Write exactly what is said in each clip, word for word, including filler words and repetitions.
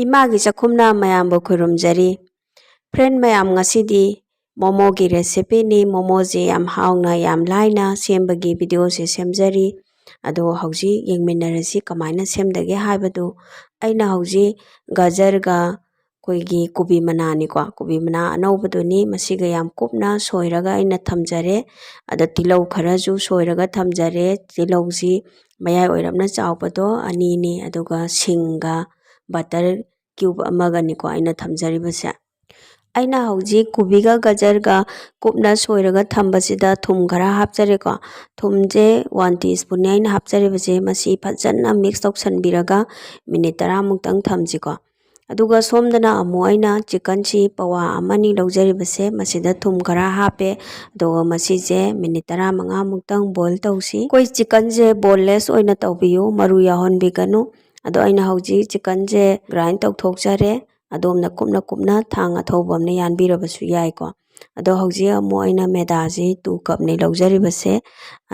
ꯏꯃꯥꯒꯤ ꯆꯥꯛꯈꯨꯝꯅ ꯃꯌꯥꯝꯕꯨ ꯈꯨꯔꯨꯝꯖꯔꯤ꯫ Friend ꯃꯌꯥꯝ, ꯉꯁꯤꯗꯤ ꯃꯣꯃꯣꯒꯤ recipeꯅꯤ꯫ ꯃꯣꯃꯣꯁꯦ ꯌꯥꯝ ꯍꯥꯎꯅ, ꯌꯥꯝ ꯂꯥꯏꯅ ꯁꯦꯝꯕꯒꯤ videoꯁꯦ ꯁꯦꯝꯖꯔꯤ꯫ ꯑꯗꯣ ꯍꯧꯖꯤꯛ ꯌꯦꯡꯃꯤꯟꯅꯔꯁꯤ ꯀꯃꯥꯏꯅ ꯁꯦꯝꯗꯒꯦ ꯍꯥꯏꯕꯗꯨ꯫ ꯑꯩꯅ ꯍꯧꯖꯤꯛ ꯒꯖꯔꯒ ꯑꯩꯈꯣꯏꯒꯤ ꯀꯣꯕꯤ ꯃꯅꯥꯅꯤꯀꯣ, ꯀꯣꯕꯤ ꯃꯅꯥ ꯑꯅꯧꯕꯗꯨꯅꯤ꯫ ꯃꯁꯤꯒ ꯌꯥꯝ ꯀꯨꯞꯅ ꯁꯣꯏꯔꯒ ꯑꯩꯅ ꯊꯝꯖꯔꯦ꯫ ꯑꯗ ꯇꯤꯜꯍꯧ ꯈꯔꯁꯨ ꯁꯣꯏꯔꯒ ꯊꯝꯖꯔꯦ꯫ ꯇꯤꯜꯍꯧꯁꯤ ꯃꯌꯥꯏ ꯑꯣꯏꯔꯞꯅ ꯆꯥꯎꯕꯗꯣ ꯑꯅꯤꯅꯤ, ꯑꯗꯨꯒ ꯁꯤꯡꯒ butter cube ꯑꯃꯒꯅꯤꯀꯣ ꯑꯩꯅ ꯊꯝꯖꯔꯤꯕꯁꯦ꯫ ꯑꯩꯅ ꯍꯧꯖꯤꯛ ꯀꯣꯕꯤꯒ ꯒꯖꯔꯒ ꯀꯨꯞꯅ ꯁꯣꯏꯔꯒ ꯊꯝꯕꯁꯤꯗ ꯊꯨꯝ ꯈꯔ ꯍꯥꯞꯆꯔꯦꯀꯣ꯫ ꯊꯨꯝꯁꯦ one teaspoonꯅꯤ ꯑꯩꯅ ꯍꯥꯞꯆꯔꯤꯕꯁꯦ꯫ ꯃꯁꯤ ꯐꯖꯅ mix ꯇꯧꯁꯟꯕꯤꯔꯒ minute ꯇꯔꯥꯃꯨꯛꯇꯪ ꯊꯝꯁꯤꯀꯣ꯫ ꯑꯗꯨꯒ ꯁꯣꯝꯗꯅ ꯑꯃꯨꯛ ꯑꯩꯅ chickenꯁꯤ ꯄꯋꯥ ꯑꯃꯅꯤ ꯂꯧꯖꯔꯤꯕꯁꯦ, ꯃꯁꯤꯗ ꯊꯨꯝ ꯈꯔ ꯍꯥꯞꯄꯦ꯫ ꯑꯗꯨꯒ ꯃꯁꯤꯁꯦ minute ꯇꯔꯥꯃꯉꯥꯃꯨꯛꯇꯪ boil ꯇꯧꯁꯤ꯫ ꯑꯩꯈꯣꯏ chickenꯁꯦ boneless ꯑꯣꯏꯅ ꯇꯧꯕꯤꯌꯨ, ꯃꯔꯨ ꯌꯥꯎꯍꯟꯕꯤꯒꯅꯨ꯫ ꯑꯗꯣ ꯑꯩꯅ ꯍꯧꯖꯤꯛ chickenꯁꯦ grind ꯇꯧꯊꯣꯛꯆꯔꯦ꯫ ꯑꯗꯣꯝꯅ ꯀꯨꯞꯅ ꯀꯨꯞꯅ ꯊꯥꯡ ꯑꯊꯧꯕ ꯑꯃꯅ ꯌꯥꯟꯕꯤꯔꯕꯁꯨ ꯌꯥꯏꯀꯣ꯫ ꯑꯗꯣ ꯍꯧꯖꯤꯛ ꯑꯃꯨꯛ ꯑꯩꯅ ꯃꯦꯗꯥꯁꯤ two cupꯅꯤ ꯂꯧꯖꯔꯤꯕꯁꯦ꯫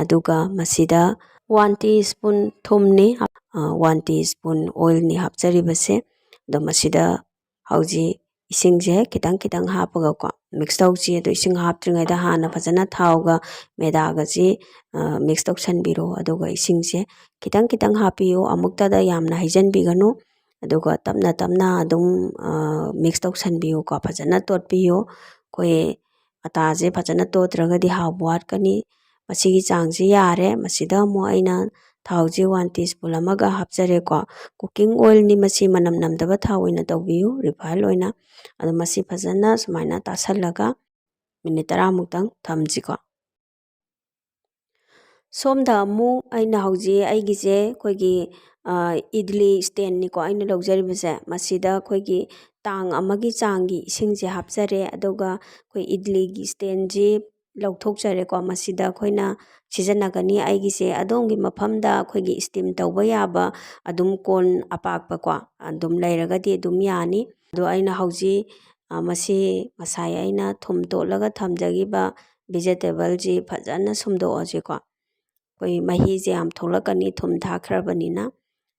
ꯑꯗꯨꯒ ꯃꯁꯤꯗ one teaspoon ꯊꯨꯝꯅꯤ, ꯑ, one teaspoon oilꯅꯤ ꯍꯥꯞꯆꯔꯤꯕꯁꯦ꯫ ꯑꯗꯣ ꯃꯁꯤꯗ ꯍꯧꯖꯤꯛ ꯏꯁꯤꯡꯁꯦ ꯈꯤꯇꯪ ꯈꯤꯇꯪ ꯍꯥꯞꯄꯒꯀꯣ mix ꯇꯧꯁꯤ꯫ ꯑꯗꯣ ꯏꯁꯤꯡ ꯍꯥꯞꯇ꯭ꯔꯤꯉꯩꯗ ꯍꯥꯟꯅ ꯐꯖꯅ ꯊꯥꯎꯒ ꯃꯦꯗꯥꯒꯁꯤ, ꯑ, mix ꯇꯧꯁꯟꯕꯤꯔꯣ꯫ ꯑꯗꯨꯒ ꯏꯁꯤꯡꯁꯦ ꯈꯤꯇꯪ ꯈꯤꯇꯪ ꯍꯥꯞꯄꯤꯌꯨ, ꯑꯃꯨꯛꯇꯗ ꯌꯥꯝꯅ ꯍꯩꯖꯤꯟꯕꯤꯒꯅꯨ꯫ ꯑꯗꯨꯒ ꯇꯞꯅ ꯇꯞꯅ ꯑꯗꯨꯝ, ꯑ, mix ꯇꯧꯁꯟꯕꯤꯌꯨꯀꯣ, ꯐꯖꯅ ꯇꯣꯠꯄꯤꯌꯨ꯫ ꯑꯩꯈꯣꯏ ꯑꯇꯥꯁꯦ ꯐꯖꯅ ꯇꯣꯠꯇ꯭ꯔꯒꯗꯤ ꯍꯥꯎꯕ ꯋꯥꯠꯀꯅꯤ꯫ ꯃꯁꯤꯒꯤ ꯆꯥꯡꯁꯤ ꯌꯥꯔꯦ꯫ ꯃꯁꯤꯗ ꯑꯃꯨꯛ ꯑꯩꯅ ꯊꯥꯎꯁꯤ one teaspoon ꯑꯃꯒ ꯍꯥꯞꯆꯔꯦꯀꯣ꯫ Cooking oilꯅꯤ ꯃꯁꯤ, ꯃꯅꯝ ꯅꯝꯗꯕ ꯊꯥꯎ ꯑꯣꯏꯅ ꯇꯧꯕꯤꯌꯨ, refine ꯑꯣꯏꯅ꯫ ꯑꯗꯣ ꯃꯁꯤ ꯐꯖꯅ ꯁꯨꯃꯥꯏꯅ ꯇꯥꯁꯜꯂꯒ minute ꯇꯔꯥꯃꯨꯛꯇꯪ ꯊꯝꯁꯤꯀꯣ꯫ ꯁꯣꯝꯗ ꯑꯃꯨꯛ ꯑꯩꯅ ꯍꯧꯖꯤꯛ ꯑꯩꯒꯤꯁꯦ ꯑꯩꯈꯣꯏꯒꯤ, ꯑ, ꯏꯗꯂꯤ standꯅꯤꯀꯣ ꯑꯩꯅ ꯂꯧꯖꯔꯤꯕꯁꯦ꯫ ꯃꯁꯤꯗ ꯑꯩꯈꯣꯏꯒꯤ ꯇꯥꯡ ꯑꯃꯒꯤ ꯆꯥꯡꯒꯤ ꯏꯁꯤꯡꯁꯦ ꯍꯥꯞꯆꯔꯦ꯫ ꯑꯗꯨꯒ ꯑꯩꯈꯣꯏ ꯏꯗꯂꯤꯒꯤ standꯁꯤ ꯂꯧꯊꯣꯛꯆꯔꯦꯀꯣ꯫ ꯃꯁꯤꯗ ꯑꯩꯈꯣꯏꯅ ꯁꯤꯖꯤꯟꯅꯒꯅꯤ꯫ ꯑꯩꯒꯤꯁꯦ ꯑꯗꯣꯝꯒꯤ ꯃꯐꯝꯗ ꯑꯩꯈꯣꯏꯒꯤ steam ꯇꯧꯕ ꯌꯥꯕ ꯑꯗꯨꯝ ꯀꯣꯟ ꯑꯄꯥꯛꯄꯀꯣ ꯑꯗꯨꯝ ꯂꯩꯔꯒꯗꯤ ꯑꯗꯨꯝ ꯌꯥꯅꯤ꯫ ꯑꯗꯣ ꯑꯩꯅ ꯍꯧꯖꯤꯛ, ꯑ, ꯃꯁꯤ ꯉꯁꯥꯏ ꯑꯩꯅ ꯊꯨꯝ ꯇꯣꯠꯂꯒ ꯊꯝꯖꯈꯤꯕ vegetableꯁꯤ ꯐꯖꯅ ꯁꯨꯝꯗꯣꯛꯑꯁꯤꯀꯣ꯫ ꯑꯩꯈꯣꯏ ꯃꯍꯤꯁꯦ ꯌꯥꯝ ꯊꯣꯛꯂꯛꯀꯅꯤ ꯊꯨꯝ ꯊꯥꯛꯈ꯭ꯔꯕꯅꯤꯅ꯫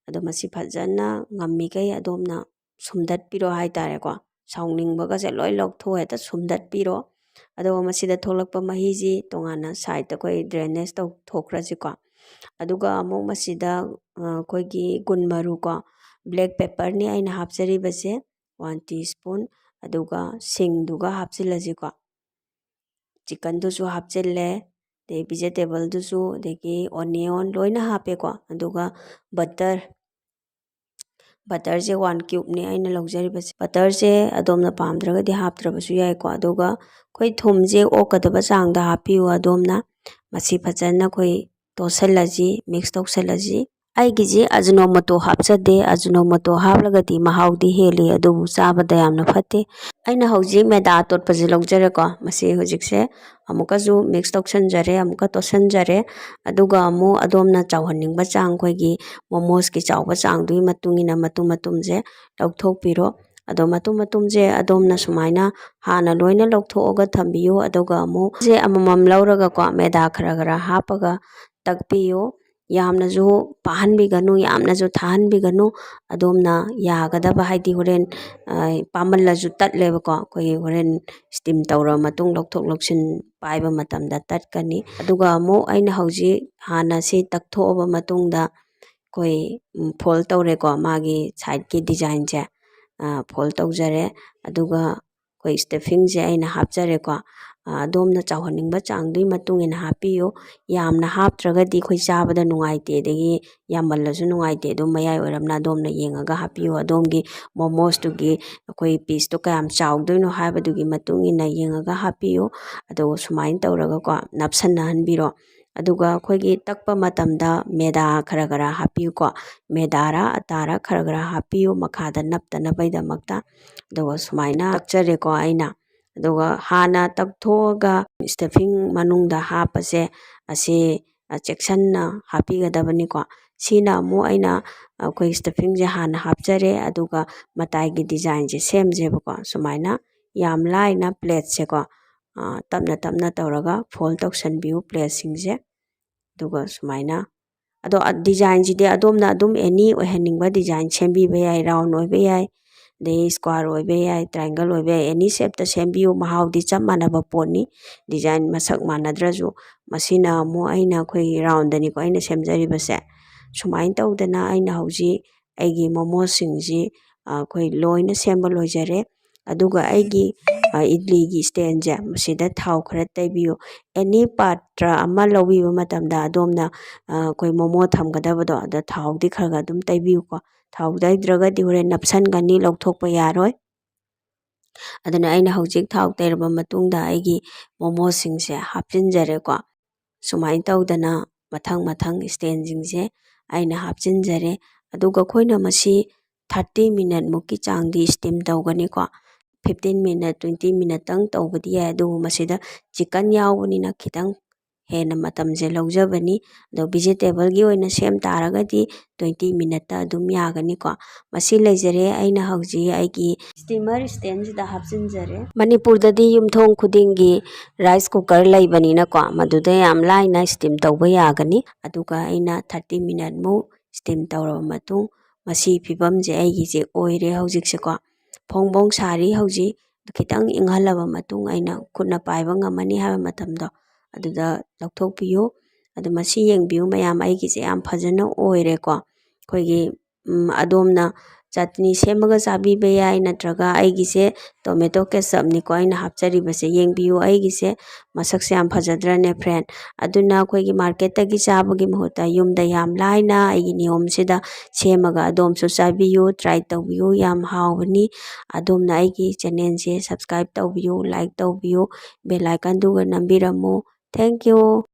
ꯑꯗꯣ ꯃꯁꯤ ꯐꯖꯅ ꯉꯝꯃꯤꯈꯩ ꯑꯗꯣꯝꯅ ꯁꯨꯝꯗꯠꯄꯤꯔꯣ ꯍꯥꯏꯇꯥꯔꯦꯀꯣ꯫ ꯁꯥꯎꯅꯤꯡꯕꯒꯁꯦ ꯂꯣꯏ ꯂꯧꯊꯣꯛꯑ ꯍꯦꯛꯇ ꯁꯨꯝꯗꯠꯄꯤꯔꯣ꯫ ꯑꯗꯨꯒ ꯃꯁꯤꯗ ꯊꯣꯛꯂꯛꯄ ꯃꯍꯤꯁꯤ ꯇꯣꯉꯥꯟꯅ ꯁꯥꯏꯠꯇ ꯑꯩꯈꯣꯏ ꯗ꯭ꯔꯦꯅꯦꯖ ꯇꯧꯊꯣꯛꯈ꯭ꯔꯁꯤꯀꯣ꯫ ꯑꯗꯨꯒ ꯑꯃꯨꯛ ꯃꯁꯤꯗ, ꯑ, ꯑꯩꯈꯣꯏꯒꯤ ꯒꯨꯟ ꯃꯔꯨ ꯀꯣ, ꯕ꯭ꯂꯦꯛ ꯄꯦꯄꯔꯅꯤ ꯑꯩꯅ ꯍꯥꯞꯆꯔꯤꯕꯁꯦ, ꯋꯥꯟ ꯇꯤ ꯁ꯭ꯄꯨꯟ, ꯑꯗꯨꯒ ꯁꯤꯡꯗꯨꯒ ꯍꯥꯞꯆꯤꯜꯂꯁꯤꯀꯣ꯫ ꯆꯤꯛꯀꯟꯗꯨꯁꯨ ꯍꯥꯞꯆꯤꯜꯂꯦ, ꯑꯗꯩ ꯚꯤꯖꯤꯇꯦꯕꯜꯗꯨꯁꯨ, ꯑꯗꯒꯤ ꯑꯣꯅꯤꯌꯣꯟ ꯂꯣꯏꯅ ꯍꯥꯞꯄꯦꯀꯣ꯫ ꯑꯗꯨꯒ ꯕꯇꯔ, ꯕꯇꯔꯁꯦ ꯋꯥꯟ ꯀ꯭ꯌꯨꯕꯅꯦ ꯑꯩꯅ ꯂꯧꯖꯔꯤꯕꯁꯦ꯫ ꯕꯇꯔꯁꯦ ꯑꯗꯣꯝꯅ ꯄꯥꯝꯗ꯭ꯔꯒꯗꯤ ꯍꯥꯞꯇ꯭ꯔꯕꯁꯨ ꯌꯥꯏꯀꯣ꯫ ꯑꯗꯨꯒ ꯑꯩꯈꯣꯏ ꯊꯨꯝꯁꯦ ꯑꯣꯛꯀꯗꯕ ꯆꯥꯡꯗ ꯍꯥꯞꯄꯤꯌꯨ ꯑꯗꯣꯝꯅ꯫ ꯃꯁꯤ ꯐꯖꯅ ꯑꯩꯈꯣꯏ ꯇꯣꯠꯁꯜꯂꯁꯤ, ꯃꯤꯛꯁ ꯇꯧꯁꯜꯂꯁꯤ꯫ ꯑꯩꯒꯤꯁꯤ ꯑꯖꯤꯅꯣꯃꯣꯇꯣ ꯍꯥꯞꯆꯗꯦ꯫ ꯑꯖꯤꯅꯣꯃꯣꯇꯣ ꯍꯥꯞꯂꯒꯗꯤ ꯃꯍꯥꯎꯗꯤ ꯍꯦꯜꯂꯤ, ꯑꯗꯨꯕꯨ ꯆꯥꯕꯗ ꯌꯥꯝꯅ ꯐꯠꯇꯦ꯫ ꯑꯩꯅ ꯍꯧꯖꯤꯛ ꯃꯦꯗꯥ ꯑꯇꯣꯠꯄꯁꯦ ꯂꯧꯖꯔꯦꯀꯣ꯫ ꯃꯁꯤ ꯍꯧꯖꯤꯛꯁꯦ ꯑꯃꯨꯛꯀꯁꯨ ꯃꯤꯛꯁ ꯇꯧꯁꯟꯖꯔꯦ, ꯑꯃꯨꯛꯀ ꯇꯣꯠꯁꯟꯖꯔꯦ꯫ ꯑꯗꯨꯒ ꯑꯃꯨꯛ ꯑꯗꯣꯝꯅ ꯆꯥꯎꯍꯟꯅꯤꯡꯕ ꯆꯥꯡ, ꯑꯩꯈꯣꯏꯒꯤ ꯃꯣꯃꯣꯁꯀꯤ ꯆꯥꯎꯕ ꯆꯥꯡꯗꯨꯒꯤ ꯃꯇꯨꯡ ꯏꯟꯅ ꯃꯇꯨꯝ ꯃꯇꯨꯝꯁꯦ ꯂꯧꯊꯣꯛꯄꯤꯔꯣ꯫ ꯑꯗꯣ ꯃꯇꯨꯝ ꯃꯇꯨꯝꯁꯦ ꯑꯗꯣꯝꯅ ꯁꯨꯃꯥꯏꯅ ꯍꯥꯟꯅ ꯂꯣꯏꯅ ꯂꯧꯊꯣꯛꯑꯒ ꯊꯝꯕꯤꯌꯨ꯫ ꯑꯗꯨꯒ ꯑꯃꯨꯛ ꯁꯦ ꯑꯃꯃꯝ ꯂꯧꯔꯒꯀꯣ, ꯃꯦꯗꯥ ꯈꯔ ꯈꯔ ꯍꯥꯞꯄꯒ ꯇꯛꯄꯤꯌꯨ꯫ ꯌꯥꯝꯅꯁꯨ ꯄꯥꯍꯟꯕꯤꯒꯅꯨ, ꯌꯥꯝꯅꯁꯨ ꯊꯥꯍꯟꯕꯤꯒꯅꯨ꯫ ꯑꯗꯣꯝꯅ ꯌꯥꯒꯗꯕ, ꯍꯥꯏꯗꯤ ꯍꯣꯔꯦꯟ, ꯑ, ꯄꯥꯃꯜꯂꯁꯨ ꯇꯠꯂꯦꯕꯀꯣ꯫ ꯑꯩꯈꯣꯏꯒꯤ ꯍꯣꯔꯦꯟ ꯁ꯭ꯇꯤꯝ ꯇꯧꯔꯕ ꯃꯇꯨꯡ ꯂꯧꯊꯣꯛ ꯂꯧꯁꯤꯟ ꯄꯥꯏꯕ ꯃꯇꯝꯗ ꯇꯠꯀꯅꯤ꯫ ꯑꯗꯨꯒ ꯑꯃꯨꯛ ꯑꯩꯅ ꯍꯧꯖꯤꯛ ꯍꯥꯟꯅ ꯁꯤ ꯇꯛꯊꯣꯛꯑꯕ ꯃꯇꯨꯡꯗ ꯑꯩꯈꯣꯏ, ꯎꯝ, ꯐꯣꯜ ꯇꯧꯔꯦꯀꯣ, ꯃꯥꯒꯤ ꯁꯥꯏꯠꯀꯤ ꯗꯤꯖꯥꯏꯟꯁꯦ, ꯑ, ꯐꯣꯜ ꯇꯧꯖꯔꯦ꯫ ꯑꯗꯨꯒ ꯑꯩꯈꯣꯏ ꯁ꯭ꯇꯐꯤꯡꯁꯦ ꯑꯩꯅ ꯍꯥꯞꯆꯔꯦꯀꯣ꯫ ꯑ, ꯑꯗꯣꯝꯅ ꯆꯥꯎꯍꯟꯅꯤꯡꯕ ꯆꯥꯡꯗꯨꯒꯤ ꯃꯇꯨꯡ ꯏꯟꯅ ꯍꯥꯞꯄꯤꯌꯨ꯫ ꯌꯥꯝꯅ ꯍꯥꯞꯇ꯭ꯔꯒꯗꯤ ꯑꯩꯈꯣꯏ ꯆꯥꯕꯗ ꯅꯨꯡꯉꯥꯏꯇꯦ, ꯑꯗꯒꯤ ꯌꯥꯝꯃꯜꯂꯁꯨ ꯅꯨꯡꯉꯥꯏꯇꯦ꯫ ꯑꯗꯨꯝ ꯃꯌꯥꯏ ꯑꯣꯏꯔꯞꯅ ꯑꯗꯣꯝꯅ ꯌꯦꯡꯉꯒ ꯍꯥꯞꯄꯤꯌꯨ꯫ ꯑꯗꯣꯝꯒꯤ ꯃꯣꯃꯣꯁꯇꯨꯒꯤ ꯑꯩꯈꯣꯏ ꯄꯤꯁꯇꯣ ꯀꯌꯥꯝ ꯆꯥꯎꯗꯣꯏꯅꯣ ꯍꯥꯏꯕꯗꯨꯒꯤ ꯃꯇꯨꯡ ꯏꯟꯅ ꯌꯦꯡꯉꯒ ꯍꯥꯞꯄꯤꯌꯨ꯫ ꯑꯗꯨꯒ ꯁꯨꯃꯥꯏꯅ ꯇꯧꯔꯒꯀꯣ, ꯅꯞꯁꯟꯅꯍꯟꯕꯤꯔꯣ꯫ ꯑꯗꯨꯒ ꯑꯩꯈꯣꯏꯒꯤ ꯇꯛꯄ ꯃꯇꯝꯗ ꯃꯦꯗꯥ ꯈꯔ ꯈꯔ ꯍꯥꯞꯄꯤꯌꯨꯀꯣ꯫ ꯃꯦꯗꯥꯔ ꯑꯇꯥꯔ ꯈꯔ ꯈꯔ ꯍꯥꯞꯄꯤꯌꯨ, ꯃꯈꯥꯗ ꯅꯞꯇꯅꯕꯒꯤꯗꯃꯛꯇ꯫ ꯑꯗꯨꯒ ꯁꯨꯃꯥꯏꯅ ꯇꯛꯆꯔꯦꯀꯣ ꯑꯩꯅ꯫ ꯑꯗꯨꯒ ꯍꯥꯟꯅ ꯇꯛꯊꯣꯛꯑꯒ ꯁ꯭ꯇꯐꯤꯡ ꯃꯅꯨꯡꯗ ꯍꯥꯞꯄꯁꯦ, ꯑꯁꯤ, ꯑ, ꯆꯦꯛꯁꯤꯟꯅ ꯍꯥꯞꯄꯤꯒꯗꯕꯅꯤꯀꯣ꯫ ꯁꯤꯅ ꯑꯃꯨꯛ ꯑꯩꯅ, ꯑꯩꯈꯣꯏ ꯁ꯭ꯇꯐꯤꯡꯁꯦ ꯍꯥꯟꯅ ꯍꯥꯞꯆꯔꯦ, ꯑꯗꯨꯒ ꯃꯇꯥꯏꯒꯤ ꯗꯤꯖꯥꯏꯟꯁꯦ ꯁꯦꯝꯁꯦꯕꯀꯣ꯫ ꯁꯨꯃꯥꯏꯅ ꯌꯥꯝ ꯂꯥꯏꯅ ꯄ꯭ꯂꯦꯠꯁꯦꯀꯣ, ꯑ, ꯇꯞꯅ ꯇꯞꯅ ꯇꯧꯔꯒ ꯐꯣꯜ ꯇꯧꯁꯟꯕꯤꯌꯨ ꯄ꯭ꯂꯦꯠꯁꯤꯡꯁꯦ꯫ ꯑꯗꯨꯒ ꯁꯨꯃꯥꯏꯅ, ꯑꯗꯣ, ꯑ, ꯗꯤꯖꯥꯏꯟꯁꯤꯗꯤ ꯑꯗꯣꯝꯅ ꯑꯗꯨꯝ ꯑꯦꯅꯤ ꯑꯣꯏꯍꯟꯅꯤꯡꯕ ꯗꯤꯖꯥꯏꯟ ꯁꯦꯝꯕꯤꯕ ꯌꯥꯏ, ꯔꯥꯎꯟ ꯑꯣꯏꯕ ꯌꯥꯏ, ꯑꯗꯩ square ꯑꯣꯏꯕ ꯌꯥꯏ, triangle ꯑꯣꯏꯕ ꯌꯥꯏ, any shapeꯇ ꯁꯦꯝꯕꯤꯌꯨ, ꯃꯍꯥꯎꯗꯤ ꯆꯞ ꯃꯥꯟꯅꯕ ꯄꯣꯠꯅꯤ꯫ Design ꯃꯁꯛ ꯃꯥꯟꯅꯗ꯭ꯔꯁꯨ꯫ ꯃꯁꯤꯅ ꯑꯃꯨꯛ ꯑꯩꯅ ꯑꯩꯈꯣꯏꯒꯤ roundꯅꯤꯀꯣ ꯑꯩꯅ ꯁꯦꯝꯖꯔꯤꯕꯁꯦ꯫ ꯁꯨꯃꯥꯏꯅ ꯇꯧꯗꯅ ꯑꯩꯅ ꯍꯧꯖꯤꯛ ꯑꯩꯒꯤ ꯃꯣꯃꯣꯁꯤꯡꯁꯤ, ꯑ, ꯑꯩꯈꯣꯏ ꯂꯣꯏꯅ ꯁꯦꯝꯕ ꯂꯣꯏꯖꯔꯦ꯫ ꯑꯗꯨꯒ ꯑꯩꯒꯤ, ꯑ, ꯏꯗꯂꯤꯒꯤ standꯁꯦ, ꯃꯁꯤꯗ ꯊꯥꯎ ꯈꯔ ꯇꯩꯕꯤꯌꯨ꯫ Any ꯄꯥꯇ꯭ꯔ ꯑꯃ ꯂꯧꯕꯤꯕ ꯃꯇꯝꯗ ꯑꯗꯣꯝꯅ, ꯑ, ꯑꯩꯈꯣꯏ ꯃꯣꯃꯣ ꯊꯝꯒꯗꯕꯗꯣ, ꯑꯗ ꯊꯥꯎꯗꯤ ꯈꯔ ꯈꯔ ꯑꯗꯨꯝ ꯇꯩꯕꯤꯌꯨꯀꯣ꯫ ꯊꯥꯎ ꯇꯩꯗ꯭ꯔꯒꯗꯤ ꯍꯣꯔꯦꯟ ꯅꯞꯁꯟꯒꯅꯤ, ꯂꯧꯊꯣꯛꯄ ꯌꯥꯔꯣꯏ꯫ ꯑꯗꯨꯅ ꯑꯩꯅ ꯍꯧꯖꯤꯛ ꯊꯥꯎ ꯇꯩꯔꯕ ꯃꯇꯨꯡꯗ ꯑꯩꯒꯤ ꯃꯣꯃꯣꯁꯤꯡꯁꯦ ꯍꯥꯞꯆꯤꯟꯖꯔꯦꯀꯣ꯫ ꯁꯨꯃꯥꯏꯅ ꯇꯧꯗꯅ ꯃꯊꯪ ꯃꯊꯪ standꯁꯤꯡꯁꯦ ꯑꯩꯅ ꯍꯥꯞꯆꯤꯟꯖꯔꯦ꯫ ꯑꯗꯨꯒ ꯑꯩꯈꯣꯏꯅ ꯃꯁꯤ thirty minute ꯃꯨꯛꯀꯤ ꯆꯥꯡꯗꯤ steam ꯇꯧꯒꯅꯤꯀꯣ꯫ Fifteen minute, twenty minuteꯇꯪ ꯇꯧꯕꯗꯤ ꯌꯥꯏ, ꯑꯗꯨꯕꯨ ꯃꯁꯤꯗ chicken ꯌꯥꯎꯕꯅꯤꯅ ꯈꯤꯇꯪ ꯍꯦꯟꯅ ꯃꯇꯝꯁꯦ ꯂꯧꯖꯕꯅꯤ꯫ ꯑꯗꯣ vegetableꯒꯤ ꯑꯣꯏꯅ ꯁꯦꯝ ꯇꯥꯔꯒꯗꯤ twenty minuteꯇ ꯑꯗꯨꯝ ꯌꯥꯒꯅꯤꯀꯣ꯫ ꯃꯁꯤ ꯂꯩꯖꯔꯦ ꯑꯩꯅ ꯍꯧꯖꯤꯛ ꯑꯩꯒꯤ steamer standꯁꯤꯗ ꯍꯥꯞꯆꯤꯟꯖꯔꯦ꯫ ꯃꯅꯤꯄꯨꯔꯗꯗꯤ ꯌꯨꯝꯊꯣꯡ ꯈꯨꯗꯤꯡꯒꯤ rice cooker ꯂꯩꯕꯅꯤꯅꯀꯣ, ꯃꯗꯨꯗ ꯌꯥꯝ ꯂꯥꯏꯅ steam ꯇꯧꯕ ꯌꯥꯒꯅꯤ꯫ ꯑꯗꯨꯒ ꯑꯩꯅ thirty minute ꯃꯨꯛ steam ꯇꯧꯔꯕ ꯃꯇꯨꯡ, ꯃꯁꯤ ꯐꯤꯕꯝꯁꯦ ꯑꯩꯒꯤꯁꯦ ꯑꯣꯏꯔꯦ ꯍꯧꯖꯤꯛꯁꯦꯀꯣ꯫ ꯐꯣꯡ ꯐꯣꯡ ꯁꯥꯔꯤ ꯍꯧꯖꯤꯛ꯫ ꯈꯤꯇꯪ ꯏꯪꯍꯜꯂꯕ ꯃꯇꯨꯡ ꯑꯩꯅ ꯈꯨꯠꯅ ꯄꯥꯏꯕ ꯉꯝꯃꯅꯤ ꯍꯥꯏꯕ ꯃꯇꯝꯗꯣ, ꯑꯗꯨꯗ ꯂꯧꯊꯣꯛꯄꯤꯌꯨ꯫ ꯑꯗꯨ ꯃꯁꯤ ꯌꯦꯡꯕꯤꯌꯨ ꯃꯌꯥꯝ, ꯑꯩꯒꯤꯁꯦ ꯌꯥꯝ ꯐꯖꯅ ꯑꯣꯏꯔꯦꯀꯣ꯫ ꯑꯩꯈꯣꯏꯒꯤ, ꯎꯝ, ꯑꯗꯣꯝꯅ ꯆꯠꯅꯤ ꯁꯦꯝꯃꯒ ꯆꯥꯕꯤꯕ ꯌꯥꯏ, ꯅꯠꯇ꯭ꯔꯒ ꯑꯩꯒꯤꯁꯦ tomato ketchupꯅꯤꯀꯣ ꯑꯩꯅ ꯍꯥꯞꯆꯔꯤꯕꯁꯦ꯫ ꯌꯦꯡꯕꯤꯌꯨ, ꯑꯩꯒꯤꯁꯦ ꯃꯁꯛꯁꯦ ꯌꯥꯝ ꯐꯖꯗ꯭ꯔꯅꯦ friend? ꯑꯗꯨꯅ ꯑꯩꯈꯣꯏꯒꯤ marketꯇꯒꯤ ꯆꯥꯕꯒꯤ ꯃꯍꯨꯠꯇ ꯌꯨꯝꯗ ꯌꯥꯝ ꯂꯥꯏꯅ ꯑꯩꯒꯤ ꯅꯤꯌꯣꯝꯁꯤꯗ ꯁꯦꯝꯃꯒ ꯑꯗꯣꯝꯁꯨ ꯆꯥꯕꯤꯌꯨ, try ꯇꯧꯕꯤꯌꯨ, ꯌꯥꯝ ꯍꯥꯎꯕꯅꯤ꯫ ꯑꯗꯣꯝꯅ ꯑꯩꯒꯤ channelꯁꯦ subscribe ꯇꯧꯕꯤꯌꯨ, like ꯇꯧꯕꯤꯌꯨ, bell iconꯗꯨꯒ ꯅꯝꯕꯤꯔꯝꯃꯨ꯫ Thank you꯫